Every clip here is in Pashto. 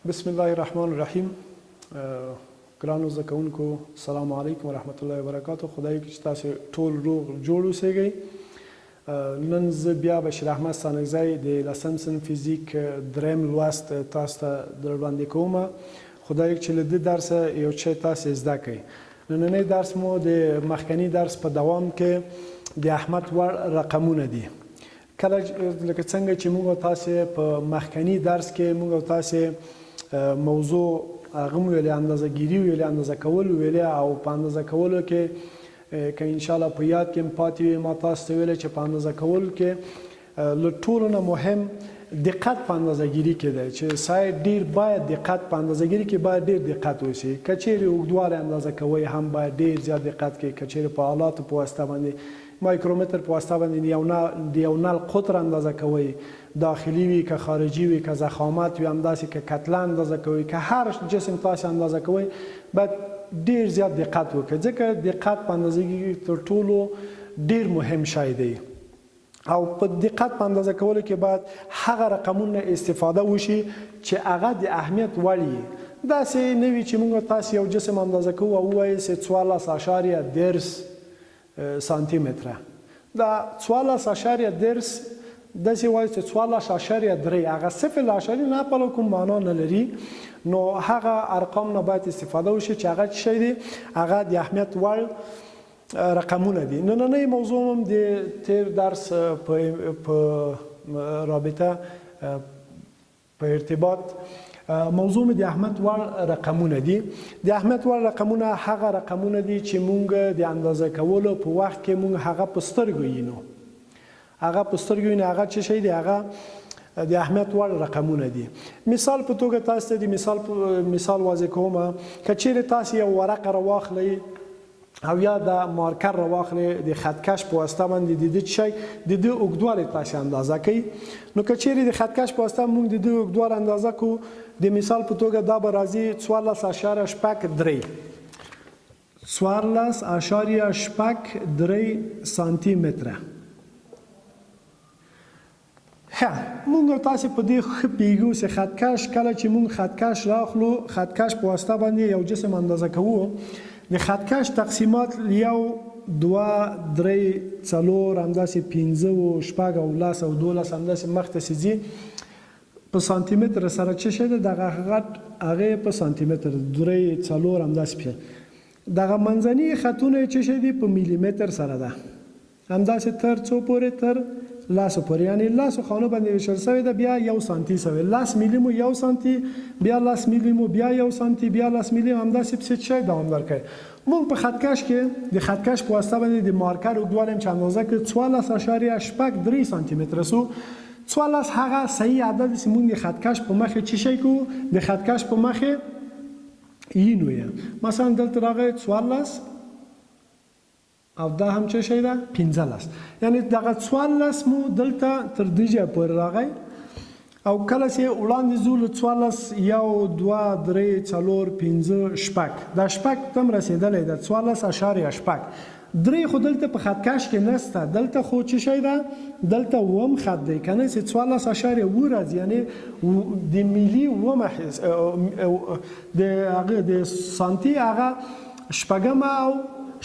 بسم الله الرحمن الرحیم. ګرانو زده کوونکو، السلام علیکم ورحمت الله وبرکاته. خدای وکړي چې تاسو ټول روغ جوړ اوسئ. نن زه بیا بشیر احمد ستانکزی د لسم صنف فزیک دریم لوست تاسو ته در وړاندې کوم. خدای وکړي چې له دې درسه یو څه تاسو زده کړئ. نننی درس مو د مخکني درس په دوام کې د احمد وړ رقمونه دي. کله لکه څنګه چې موږ تاسو په مخکني درس کې موږ تاسو موضوع هغه مو ویلې، اندازه ګیري ویلې، اندازه کول ویلې، او په اندازه کولو کې که ان شاء الله په یاد کې هم پاتې وي، ما تاسو ته ویلې چې په اندازه کولو کې له ټولو نه مهم دقت په اندازه ګیري کې دی، چې ساید ډیر باید دقت په اندازه ګیري کې باید ډیر دقت وشي. که چیرې اوږدوالی اندازه کوئ هم باید ډیر زیات دقت کوئ. که چیرې په آلاتو په واسطه باندې، مایکرومتر په واسطه باندې د یو نل قطر اندازه کوئ، داخلي وي که خارجي وي، که ضخامت وي، همداسې که کتله اندازه کوئ، که هر جسم تاسې اندازه کوئ، باید ډیر زیات دقت وکړئ، ځکه دقت په اندازه ګیري کې تر ټولو ډیر مهم شی دی. او په دقت په اندازه کولو کې باید هغه رقمونه استفاده وشي چې هغه د اهمیت وړ وي. داسې نه وي چې موږ تاسې یو جسم اندازه کوو او ووایو چې 14.30 سانتي متره. دا 14.30 داسې وایو چې 14.3، هغه صفر له اعشاریې نه پلو کوم معنا نه لري. نو هغه ارقام نه باید استفاده وشي چې هغه څه شی دي؟ هغه د اهمیت وړ رقمونه دي. نننۍ موضوع هم د تیر درس په رابطه، په ارتباط، موضوع مې د اهمیت وړ رقمونه دي. د اهمیت وړ رقمونه هغه رقمونه دي چې مونږ د اندازه کولو په وخت کې مونږ هغه په سترګو وینو، هغه په سترګو وینو. هغه څه شی دی؟ هغه د اهمیت وړ رقمونه دي. مثال په توګه تاسو ته د مثال واضح کوم. که چیرې تاسو یو ورقه راواخلئ او یا د مارکر راواخلئ، د خطکش په واسطه باندې د دې شی د دې اوږدوالی تاسو اندازه کړئ. نو که چیرې د خطکش په واسطه موږ د دې اوږدوالی اندازه کوو، د مثال په توګه دا به راځي 14.63، 14.63 سانتي متره. ښه، مونږ او تاسې په دې ښه پوهیږو چې خطکش، کله چې مونږ خطکش راخلو، خطکش په واسطه باندې یو جسم اندازه کوو، د خطکش تقسیمات یو، دوه، درې، څلور، همداسې پنځه او شپږ او لس او 12، همداسې مخته سي ځي په سانتي متر سره. څه شی ده دغه غټ؟ هغه په سانتي متر، درې، څلور، همداسې پسې. دغه منځني خطونه یې څه شی دي؟ په ملي متر سره ده. همداسې تر څو پورې؟ تر لسو پورې، یعنی لسو خانو باندې ویشل شوې ده. بیا یو سانتي سوی، 10 ملي مو یو سانتي، بیا 10 ملي مو بیا یو سانتي، بیا 10 ملي، همداسې پسې چې دوام درکړي. موږ په خطکش کې د خطکش په واسطه باندې د مارکر اوږدوالی هم چې اندازه کړ، 14.63 سانتي متره سو. 14 هغه صحیح عدد چې موږ د خطکش په مخې څه شی کوو؟ د خطکش په مخې یینو یې. مثلا دلته راغی 14 او دا هم څه شی ده؟ 15. یعنی دغه 14 مو دلته تر دې ځایه پورې راغی. او کله چې وړاندې ځو له 14، یو، دوه، درې، څلور، پنځه، شپږ، دا شپږ ته هم رسېدلی ده. 14.63. خو دلته په خطکش کې نسته. دلته خو څه شی ده؟ دلته اووم خط دی که نه چې 14.7 راځي، یعنی د ملي اوومه، د هغه د سانتي هغه شپږمه او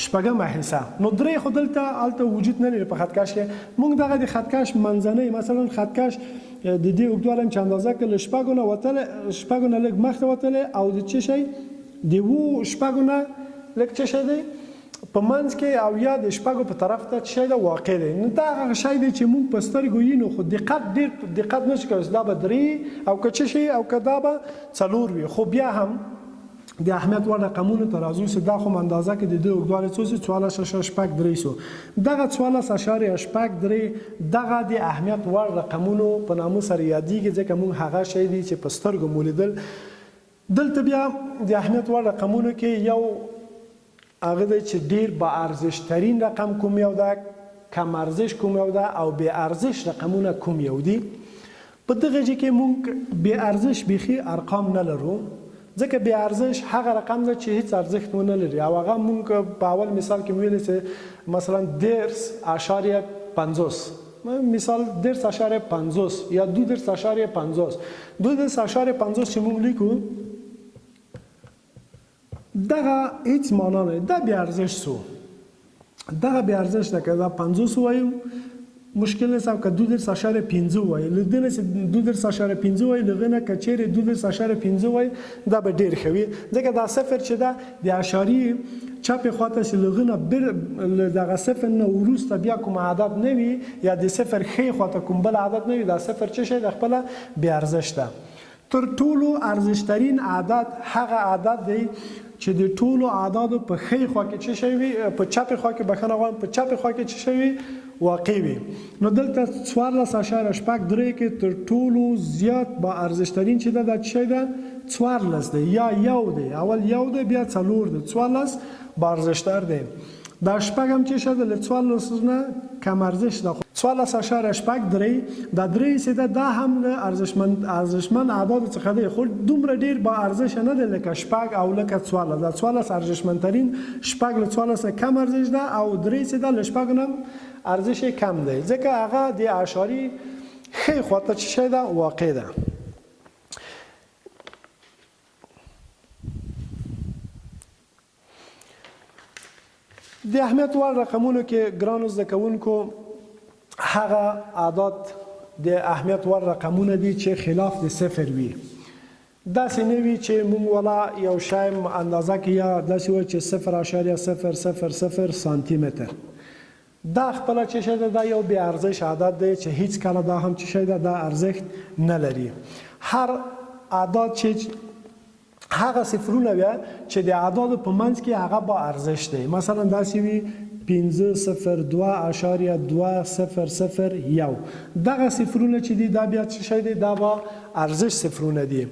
شپږمه حصه. نو درې خو دلته هلته وجود نه لري په خطکش کې. موږ دغه د خطکش منځنۍ، مثلا خطکش د دې اوږدوالی هم چې اندازه کړ، له شپږو نه وتلی، شپږو نه لږ مخته وتلی او د څه شی د اوو شپږو نه لږ څه شی دی په منځ کې او یا د شپږو په طرف ته څه شی ده واقع دی. نو دا هغه شی دی چې موږ په سترګو وینو، خو دقت ډیر دقت نشو کولی دا به درې او که څه شی او که دا به څلور وي. خو بیا هم د اهمیت وړ رقمونو ته راځو چې دا خو اندازه کې د دې اوږدوالی څو سي؟ 14.63 سو. دغه 14.63 دغه د اهمیت وړ رقمونو په نامه سره یادیږي، ځکه موږ هغه شی دی چې په سترګو مو لیدل. دلته بیا د اهمیت وړ رقمونو کې یو هغه دی چې ډیر با ارزش ترین رقم کوم یو ده، کم ارزش کوم یو ده او بې ارزش رقمونه کوم یو دي. په دغه ځای کې مونږ بې ارزش بیخي ارقام نه لرو، ځکه بې ارزش هغه رقم ده چې هیڅ ارزښت ونه لري. او هغه مونږ په اول مثال کې ویل چې مثلا 30.50. مثال درس اشاره 50 یا دو درس اشاره 50، دو درس اشاره 50 چې موږ لیکو دغه هیڅ معنا نه، دا بې ارزش سو، دغه بې ارزش ده. که دا 50 وایو مشکل نیست، او که دو درس اشاره 5 وایي، له دې نه چې دو درس اشاره 5 وایي، له هغې نه که چیرې دو درس اشاره 5 وایي دا به ډېر ښه وي، ځکه دا صفر چې ده د اشاري چپې خوا ته چې له هغه نه له دغه صفر نه وروسته بیا کوم عدد نه وي یا د صفر ښې خوا ته کوم بل عدد نه وي، دا صفر څه شی ده؟ خپله بې ارزش ده. تر ټولو ارزشترین عدد هغه عدد دی چې د ټولو اعدادو په ښۍ خوا کې څه شی وي، په چپې خوا کې، بښنه غواړم، په چپې خوا کې څه شی وي، واقع وي. نو دلته 14.63 کې تر ټولو زیات با ارزشترین چې ده دا څه شی ده؟ 14 دی یا یو دی، اول یو دی بیا څلور دی، 14 با ارزشتر دی. دا شپږ هم چې شه ده له 14 نه کم ارزش ده، 14.63 دا درې حصې ده، دا هم له ارزشمند اعدادو څخه دی، خو دومره ډېر با ارزشه نه دی لکه شپږ او لکه 14. دا 14 ارزشمندترین، شپږ له 14 نه کم ارزش ده او درې حصې ده له شپږ نه ارزش یې کم دی، ځکه هغه د اعشاري ښې خوا ته څه شی ده؟ واقع ده. د اهمیت وړ رقمونو کې ګرانو زده کوونکو هغه اعداد د اهمیت وړ رقمونه دي چې خلاف د صفر وي، داسې نه وي چې مونږ ولا یو شی اندازه کې یا داسې وایو چې 0.000 سانتي متر، دا خپله څه شی ده؟ دا یو بې ارزش عدد دی چې هیڅ کله دا هم څه شی ده؟ دا ارزښت نه لري. هر اعداد چې هغه صفرونه وي چې د اعدادو په منځ کې هغه با ارزش دی، مثلا داسې وي 502.2001، دغه صفرونه چې دي دا بیا څه شی دی؟ دا با ارزش صفرونه دي.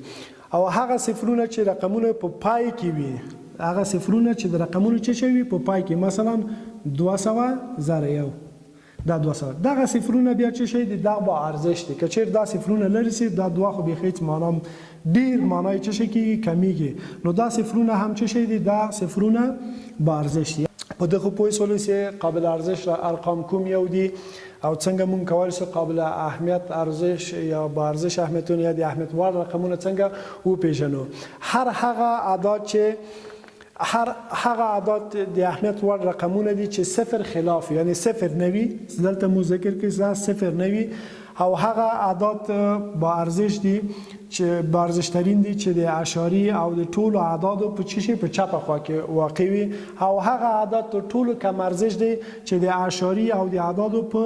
او هغه صفرونه چې رقمونه په پای کې وي، هغه صفرونه چې د رقمونو څه شی وي په پای کې، مثلا 200 زره یو، دا 200، دغه صفرونه بیا څه شی دي؟ دا با ارزش دي. که چېرې دا صفرونه لرې سي، دا دوه خو بیخي هیڅ معنا، ډیر معنا یې څه شی کېږي؟ کمیږي. نو دا صفرونه هم څه شی دي؟ دا صفرونه با ارزش دي. په دغه پوه سولو چې قابل ارزش را ارقام کوم یو دي او څنګه مونږ کولای شو قابل اهمیت ارزش یا با ارزش اهمیتونه یا د اهمیت وړ رقمونه څنګه وپیژنو. هر هغه اعداد چې هر هغه اعداد د اهمیت وړ رقمونه دي چې صفر خلاف، یعنی صفر نه وي، دلته مو ذکر کړي دا صفر نه وي، او هغه اعداد با ارزش دي چې با ارزش ترین دي چې د اعشاري او د ټولو اعدادو په څه شي په چپه خوا کې واقع وي، او هغه اعداد تر ټولو کم ارزش دي چې د اعشاري او د اعدادو په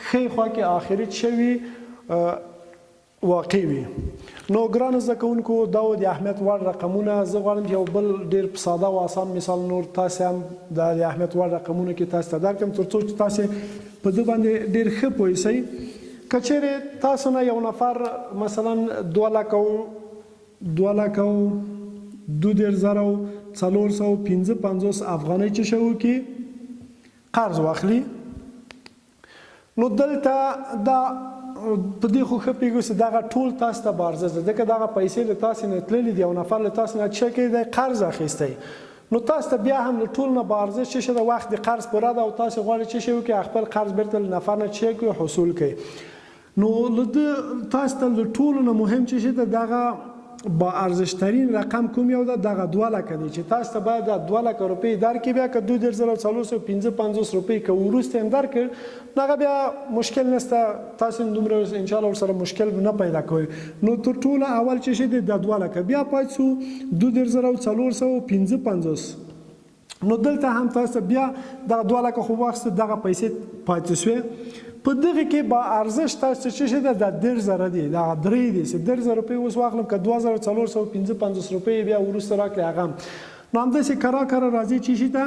ښۍ خوا کې آخري څه وي واقع وي. نو ګرانو زده کوونکو دا و د اهمیت وړ رقمونه. زه غواړم چې یو بل ډیر ساده او آسان مثال نور تاسې هم د اهمیت وړ رقمونو کې تاسې ته درکړم تر څو چې تاسې په ده باندې ډیر ښه پوه شئ. که چیرې تاسو نه یو نفر مثلا دوه لکه او دوه لکه او دوه دېرش زره او 455 افغانۍ چې شی وکړي قرض واخلي، نو دلته دا په دې خو ښه پوهېږو چې دغه ټول تاسو ته با ارزښت ده، ځکه دغه پیسې له تاسې نه تللي دي او نفر له تاسو نه څه کوي دی قرض اخیستی، نو تاسو ته بیا هم له ټول نه با ارزښت څه شی ده؟ وخت د قرض پوره ده او تاسو غواړئ څه شی وکړئ؟ خپل قرض بیرته له نفر نه څه کړئ؟ حصول کړئ. نو له ده تاسو ته له ټولو نه مهم څه شی ده؟ دغه با ارزش ترین رقم کوم یو ده؟ دغه دوه لکه دی چې تاسو ته باید دا 2 لکه روپۍ درکړي. بیا که 32,455 روپۍ که وروسته هم درکړ نو هغه بیا مشکل نشته، تاسو دومره ان شاء الله ورسره مشکل نه پیدا کوئ. نو تر ټولو اول چې شی دی دا 2 لکه، بیا پاتې شو 32,455. نو دلته هم تاسو بیا دغه 2 لکه خو واخیسته، دغه پیسې پاتې شوې، په دغه کې با ارزش تاسو څه شي ده؟ دا 30,000 دی، دا درې دی چې 30,000 روپۍ اوس واخلم که 2455 روپۍ بیا وروسته راکړي هغه هم. نو همداسې کرا کرا راځي چې شي ته،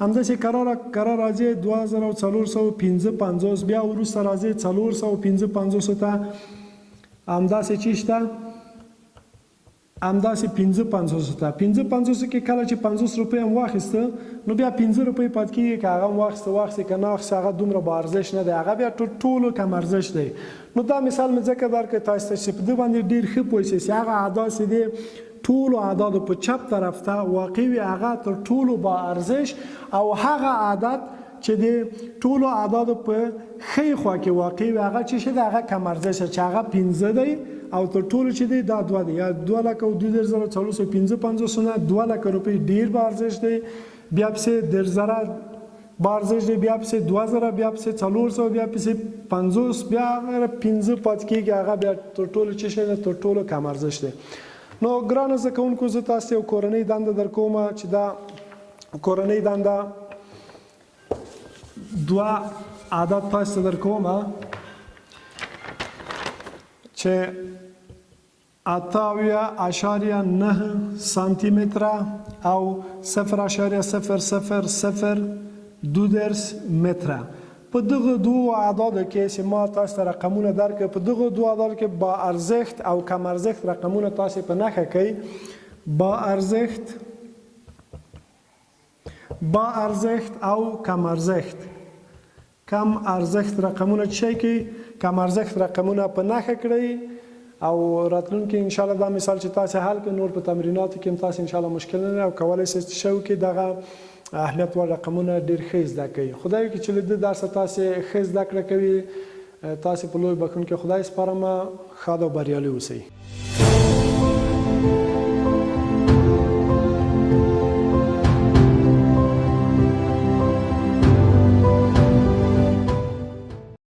همداسې کرا کرا راځي 2455، بیا وروسته راځي 455 ته، همداسې چې شته همداسې 55 ته. 55 کې کله چې 50 روپۍ هم واخیسته نو بیا 5 روپۍ پات کېږي، که هغه هم واخیسته واخیسته، که نه واخیسته هغه دومره با ارزش نه دی، هغه بیا ټولو کم ارزش دی. نو دا مثال مې ځکه درکړ تاسو ته چې په دې باندې ډېر ښه پوه شئ چې هغه اعداد چې دی ټولو اعدادو په چپ طرف ته واقع وي هغه تر ټولو با ارزش او هغه عدد چې د ټولو اعدادو په ښۍ خوا کې واقع وي هغه چې شی دی؟ هغه کم ارزښت چې هغه 5 دی او تر ټولو چې دی دا 2 دی، یا 2,32,455 نه 2 لکه روپۍ ډیر با ارزښت دی، بیا پسې 30,000 با ارزښت دی، بیا پسې 2000، بیا پسې 400، بیا پسې 50، بیا هغه 5 پاتې کېږي، هغه بیا تر ټولو چې شی دی؟ تر ټولو کم ارزښت دی. نو ګرانو زده کوونکو، زه تاسو یو کورنۍ دنده در کوم چې دا کورنۍ دنده دوه عدد تاسو ته در کوم چې 78.9 سانتي متره او 0.0002 متره. په دغه دوو اعدادو کې چې ما تاسو ته رقمونه درکړ، په دغه دوو اعدادو کې با ارزښت او کم ارزښت رقمونه تاسو په نښه کړئ. با ارزښت او کم ارزښت رقمونه چې کې کم ارزښت رقمونه په نښه کړئ او راتلونکي ان شاء الله دا مثال چې تاسو حل کړئ، نور په تمریناتو کې هم تاسو ان شاء الله مشکل نه لرئ او کولای شئ چې شو کې دغه اهمیت وړ رقمونه ډیر ښه زده کړئ. خدای وکړي چې له دې درسه تاسو ښه زده کړه کوي. تاسو په لوی بخښونکي خدای سپارم. ښاد او بریالي اوسئ.